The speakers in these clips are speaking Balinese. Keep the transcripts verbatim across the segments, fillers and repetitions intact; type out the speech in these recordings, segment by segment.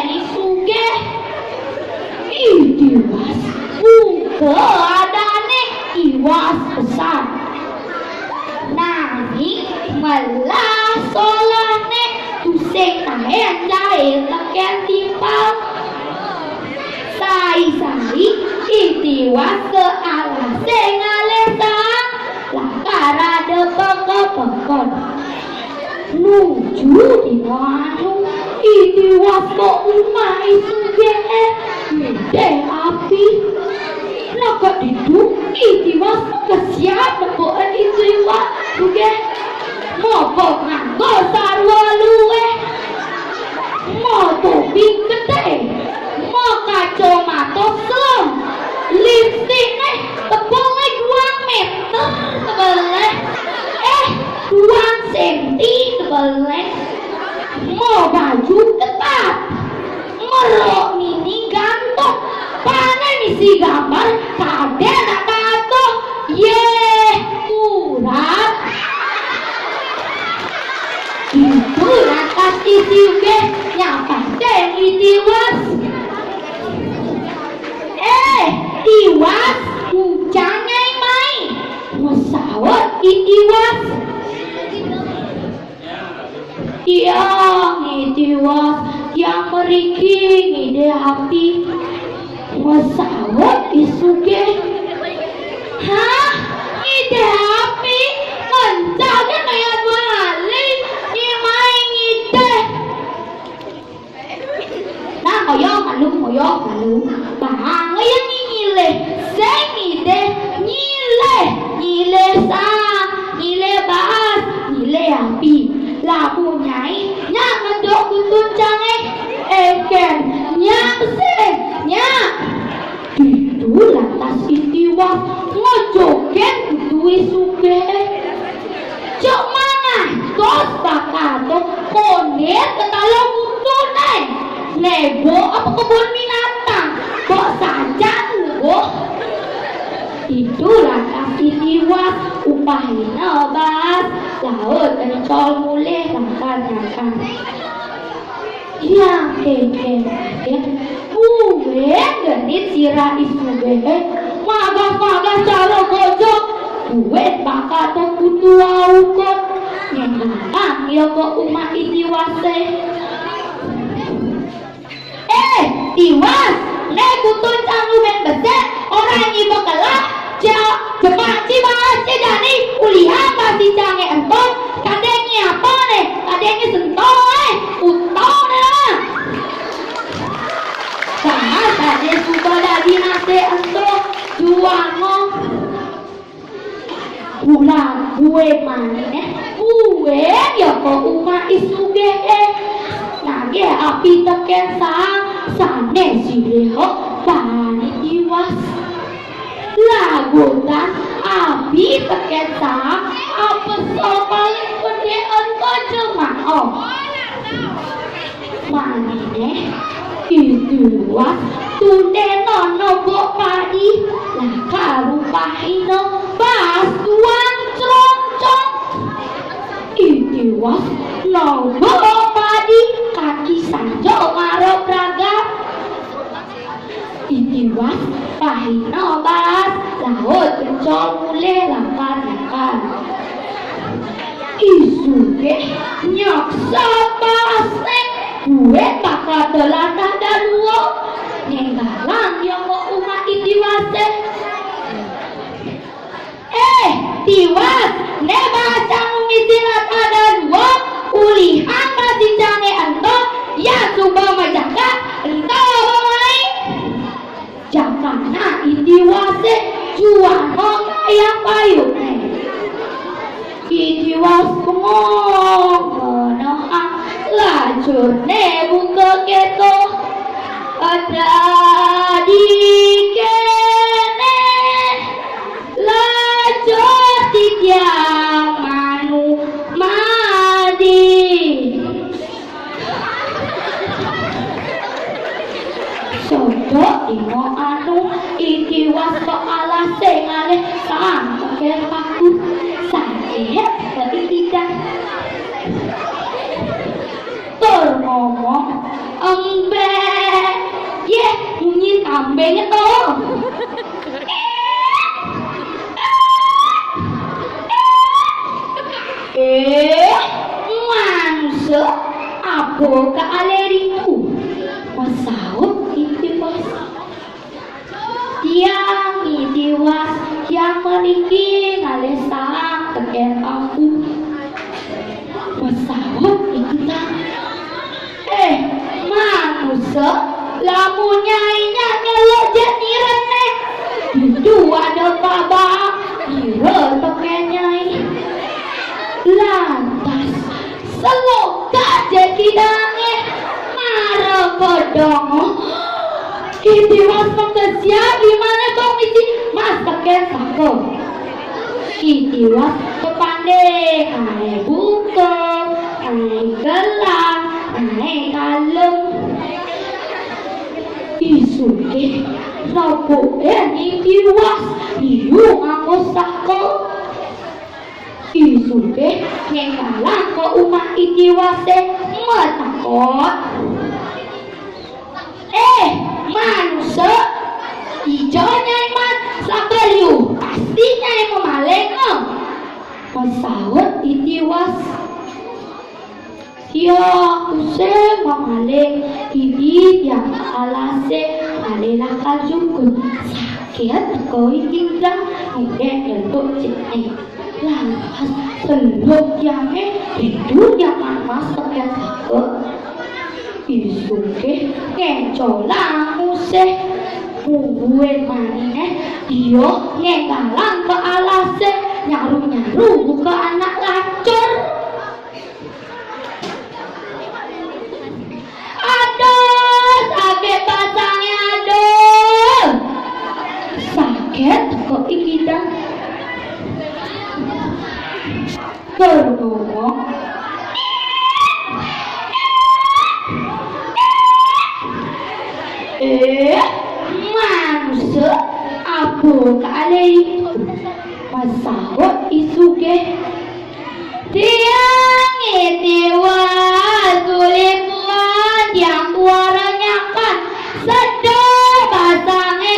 Ni sugih. Ih, Tiwas. Buka adané, Tiwas pesan. Nanging melah solahné tusing taén jaé tekén timpal. Sai-sai I Tiwas ka alasé ngalih saang, lakar rada peka-pekon. Nuju dina anu, I Tiwas ka umah I Sugih, eh, ngidih api. Nah, ka ditu, I Tiwas kesiab nepukin I Tiwas Sugih. Mabok nganggo sarwa luwih. Matopi gedé. Makacamata slem. Lipstikné tebelé duang méter tebelé. Eh, duang sénti tebelé. Mabaju ketat. Merok mini gantung. Pané misi gambar kadén nak tato. Yéh, kurat. Ditu lantas I Sugih nyapatin I Tiwas. Eh, Tiwas, ucang nyai mai. Masaut I Tiwas. Tiang, I Tiwas, tiang mriki ngidih api. Masaut I Sugih. Hah? Ngidih api? Ngencal gén mayat wali. Nyai mai ngidih. Nah, ngoyong malu, ngoyong malu. Bang, ngoyong nyilih. Sing ngidih, nyilih. Nyilih saang, nyilih baas, nyilih api. Lamun nyai, nyak ngeduk kutun cangé. Éngkén, nyak sing, nyak. Ditu lantas I Tiwas ngejogén kutu I Sugih. Cuk manah, tos bakal to kondit ka tala kutuné. Né, mbok apa kebon binatang? Mbok sajan, mbok. Ditu lantas I Tiwas, upahina baas, laut Encol mulih lakar-lakar. Yang kénkén-kénkén, buin genit sirah I Sugih, magas-magas cara gojog, buin bakal to kutu wau kok, nyenggalang ya ka umah I Tiwasé. Eh, Tiwas, né kutun cang lumen besik, ora nyiba kelah, ja-, jemak cibaas jani, ulihang basi cangé ento, kadén nyapa né, kadén nyesento, eh, utoh né lah. Bahas aja suba dadi nasi ento, juango. Ulah buin maniné, buin ya ka umah I Sugih, eh. Nagih api tekén saang, sané siliha bani Tiwas. Lagutan api tekén saang, apesa paling gedé ento jemaah. Maniné, I Tiwas tundéna nobok padi, lakar upahina baas duang crongcong. I Tiwas nobok padi, kaki sanjung ngarep ragat. I Tiwas pahina baas, laut Encol mulih lakar-lakar. I Sugih nyaksa baasné, buin bakal telatah dadua. Nyenggalang ya ka umah I Tiwasé. Eh, Tiwas, né baas cang misi latah dadua, ulihang basi cangé ento, yan suba majaka, ento bawaing. Jakana I Tiwasé, juana kayang payuné. I Tiwas bengong, ngenehang lacurné buka kéto. Dadi kéné. Lacur titiang manumadi. Sodok dina anu, I Tiwas ka alasé ngalih saang tekén paku. Saget ka I Tiwas. Tur ngomong, "Embé Ambeng to. Eh, manungsa, apa kaalih ditu? Masaut I Tiwas. Tiang I Tiwas, tiang mriki ngalih salam tekén Prabu. Masaut I Kidang. Eh, manungsa, lamun nyai nyak nyeluk jait nirén né, ditu ada pabang, nira tekén nyai. Lantas, selokan jait kidangé, mara kadonga. I Tiwas makesiab limané bang misi mas tekén saka. I Tiwas pepandé, aé bungkung, aé gelang, aé kalung. I Sugih, rapukin I Tiwas, liu nganggo saka. I Sugih ngénggalang ka umah I Tiwasé, matakon. Eh, manungsa, dija nyai mat saka liu, pasti nyai mamaling, eh. Masaut I Tiwas. Tiang tusing mamaling, dini tiang alasé ngalih lakar jukut. Sakit teka I Kidang, ngendek nyentuk cekné. Lantas seluk tiangé, ditu tiang mas tekén saka. I Sugih ngéncolang musih. Mungguing maniné, dia ngénggalang ka alasé, nyaru-nyaru buka anak lacur. Aduh, sakit basangé, aduh. Sakit teka I Kidang. Tur ngomong. Eh, manungsa, apa kaalih ditu? Masaut I Sugih. Tiang I Tiwas, uli puan, tiang kuara nyakan, sedih basangé.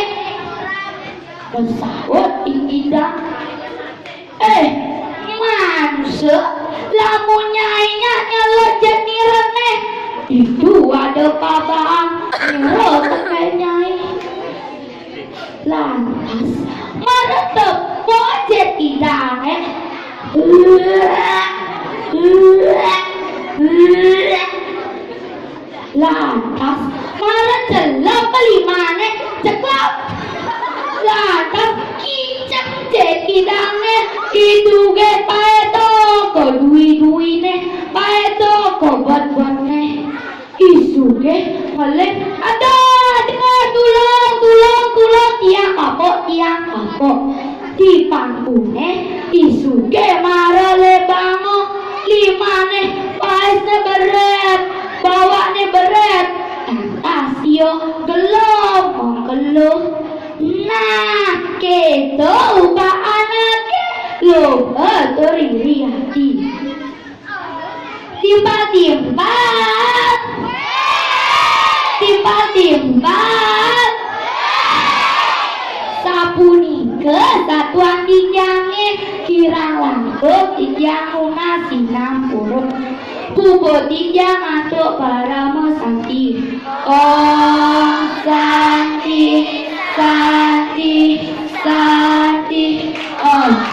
Masaut I Kidang. Eh, manungsa, lamun nyai nyak nyeluk jait nirén né, ditu ada pabang, nira tekén nyai. Lantas, mara tepuk jait kidangé. Lantas, mara celep limané, ceklap. Lantas, kincang jait kidangé, I Sugih paéda ka dui-duiné, paéda ka bet-betné. I Sugih melih, aduh, aduh, tulung, tulung, tulung, tiang kapok, tiang kapok. Di pangkuné, I Sugih mara lebanga, limané paisné beret, bawané beret, lantas ia gelo mengkeluh. Nah, kéto upah anaké, loba tur iri ati. Timpal-timpal. Timpal-timpal. Sapunika satuan titiangé, kirang langkung titiang nunas sinampura. Puput titiang antuk parama santi. Om Santi, Santi, Santi, Om.